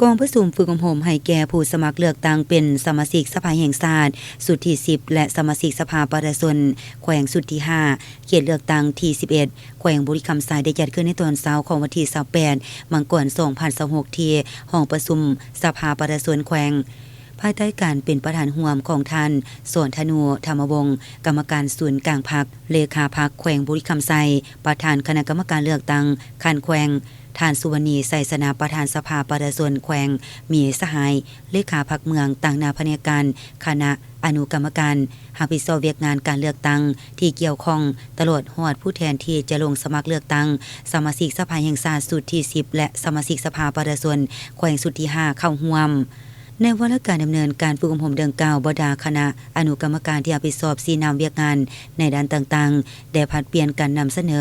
ກອງປະຊຸມຝຶກອົບຮົມໃຫ້ແກ່ຜູ້ສະໝັກເລືອກຕັ້ງເປັນສະມາຊິກສະພາແຫ່ງຊາດຊຸດທີສິບ ແລະ ສະມາຊິກສະພາປະຊາຊົນແຂວງຊຸດທີຫ້າ ເຂດເລືອກຕັ້ງທີສິບເອັດ ແຂວງບໍລິຄຳໄຊ ໄດ້ຈັດຂຶ້ນໃນຕອນເຊົ້າຂອງວັນທີຊາວແປດ ມັງກອນ ສອງພັນຊາວຫົກ ທີ່ຫ້ອງປະຊຸມສະພາປະຊາຊົນແຂວງ ພາຍໃຕ້ການເປັນປະທານຮ່ວມຂອງທ່ານ ສອນທະນູ ທຳມະວົງ ກຳມະການສູນກາງພັກ, ເລຂາພັກແຂວງບໍລິຄຳໄຊ, ປະທານຄະນະກຳມະການເລືອກຕັ້ງຂັ້ນແຂວງ, ທ່ານ ສຸວັນນີ ໄຊຊະນະ ປະທານສະພາປະຊາຊົນແຂວງ, ມີສະຫາຍ ເລຂາພັກເມືອງ, ຕາງໜ້າພະແນກການຄະນະອະນຸກຳມະການ ຮັບຜິດຊອບວຽກງານການເລືອກຕັ້ງທີ່ກ່ຽວຂ້ອງ, ຕະຫຼອດຮອດຜູ້ແທນທີ່ຈະລົງສະໝັກເລືອກຕັ້ງສະມາຊິກສະພາແຫ່ງຊາດຊຸດທີສິບ ແລະ ສະມາຊິກສະພາປະຊາຊົນແຂວງຊຸດທີຫ້າ ເຂົ້າຮ່ວມ. ໃນວາລະການດຳເນີນການຝຶກອົບຮົມດັ່ງກ່າວ, ບັນດາຄະນະອະນຸກຳມະການທີ່ຮັບຜິດຊອບຊີ້ນຳວຽກງານໃນດ້ານຕ່າງໆ ໄດ້ຜັດປ່ຽນກັນນຳສະເໜີ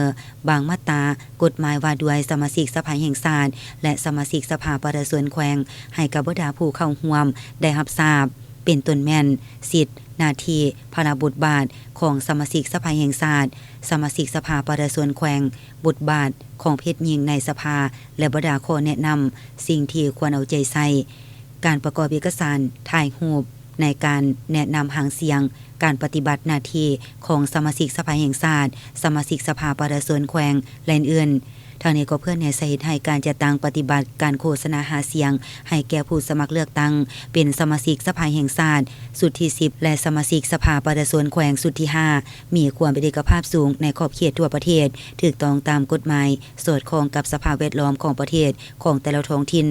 ບາງມາດຕາກົດໝາຍວ່າດ້ວຍສະມາຊິກສະພາແຫ່ງຊາດ ແລະ ສະມາຊິກສະພາປະຊາຊົນແຂວງ ໃຫ້ກັບບັນດາຜູ້ເຂົ້າຮ່ວມໄດ້ຮັບຊາບ, ເປັນຕົ້ນແມ່ນ ສິດ, ໜ້າທີ່, ພາລະບົດບາດຂອງສະມາຊິກສະພາແຫ່ງຊາດ, ສະມາຊິກສະພາປະຊາຊົນແຂວງ, ບົດບາດຂອງເພດຍິງໃນສະພາ ແລະ ບັນດາຂໍ້ແນະນຳ, ສິ່ງທີ່ຄວນເອົາໃຈໃສ່, ການປະກອບເອກະສານຖ່າຍຮູບໃນການແນະນຳຫາງສຽງ, ການປະຕິບັດໜ້າທີ່ຂອງສະມາຊິກສະພາແຫ່ງຊາດ, ສະມາຊິກສະພາປະຊາຊົນແຂວງ ແລະ ອື່ນໆ. ທັງນີ້ກໍເພື່ອແນໃສ່ເຮັດໃຫ້ການຈັດຕັ້ງປະຕິບັດການໂຄສະນາຫາສຽງໃຫ້ແກ່ຜູ້ສະໝັກເລືອກຕັ້ງເປັນສະມາຊິກສະພາແຫ່ງຊາດຊຸດທີສິບ ແລະ ສະມາຊິກສະພາປະຊາຊົນແຂວງຊຸດທີຫ້າ ມີຄວາມເປັນເອກະພາບສູງໃນຂອບເຂດທົ່ວປະເທດ, ຖືກຕ້ອງຕາມກົດໝາຍ, ສອດຄ່ອງກັບສະພາບແວດລ້ອມຂອງປະເທດຂອງແຕ່ລະທ້ອງຖິ່ນ.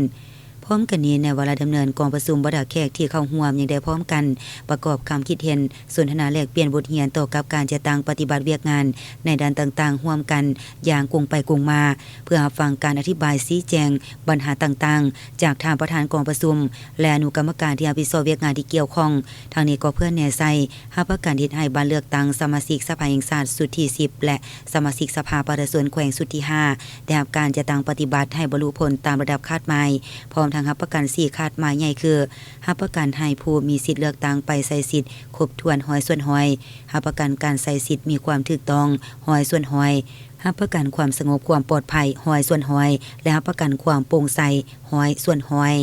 ພ້ອມກັນນີ້, ໃນວາລະດຳເນີນກອງປະຊຸມ, ບັນດາແຂກທີ່ເຂົ້າຮ່ວມຍັງໄດ້ພ້ອມກັນປະກອບຄຳຄິດເຫັນ, ສົນທະນາແລກປ່ຽນບົດຮຽນຕໍ່ກັບການຈັດຕັ້ງປະຕິບັດວຽກງານໃນດ້ານຕ່າງໆຮ່ວມກັນຢ່າງກົງໄປກົງມາ, ເພື່ອຮັບຟັງການອະທິບາຍຊີ້ແຈງບັນຫາຕ່າງໆຈາກທ່ານປະທານກອງປະຊຸມ ແລະ ອະນຸກຳມະການທີ່ຮັບຜິດຊອບວຽກງານທີ່ກ່ຽວຂ້ອງ. ທັງນີ້ກໍເພື່ອແນໃສ່ຮັບປະກັນເຮັດໃຫ້ບັດເລືອກຕັ້ງສະມາຊິກສະພາແຫ່ງຊາດຊຸດທີສິບ ແລະ ສະມາຊິກສະພາປະຊາຊົນແຂວງຊຸດທີຫ້າ ໄດ້ຮັບການຈັດຕັ້ງປະຕິບັດໃຫ້ບັນລຸຜົນຕາມລະດັບຄາດໝາຍ, ພ້ອມທັງຮັບປະກັນສີ່ຄາດໝາຍໃຫຍ່ຄື ຮັບປະກັນໃຫ້ຜູ້ມີສິດເລືອກຕັ້ງໄປໃຊ້ສິດຄົບຖ້ວນຮ້ອຍສ່ວນຮ້ອຍ, ຮັບປະກັນການໃຊ້ສິດມີຄວາມຖືກຕ້ອງຮ້ອຍສ່ວນຮ້ອຍ, ຮັບປະກັນຄວາມສະຫງົບຄວາມປອດໄພຮ້ອຍສ່ວນຮ້ອຍ ແລະ ຮັບປະກັນຄວາມໂປ່ງໃສຮ້ອຍສ່ວນຮ້ອຍ.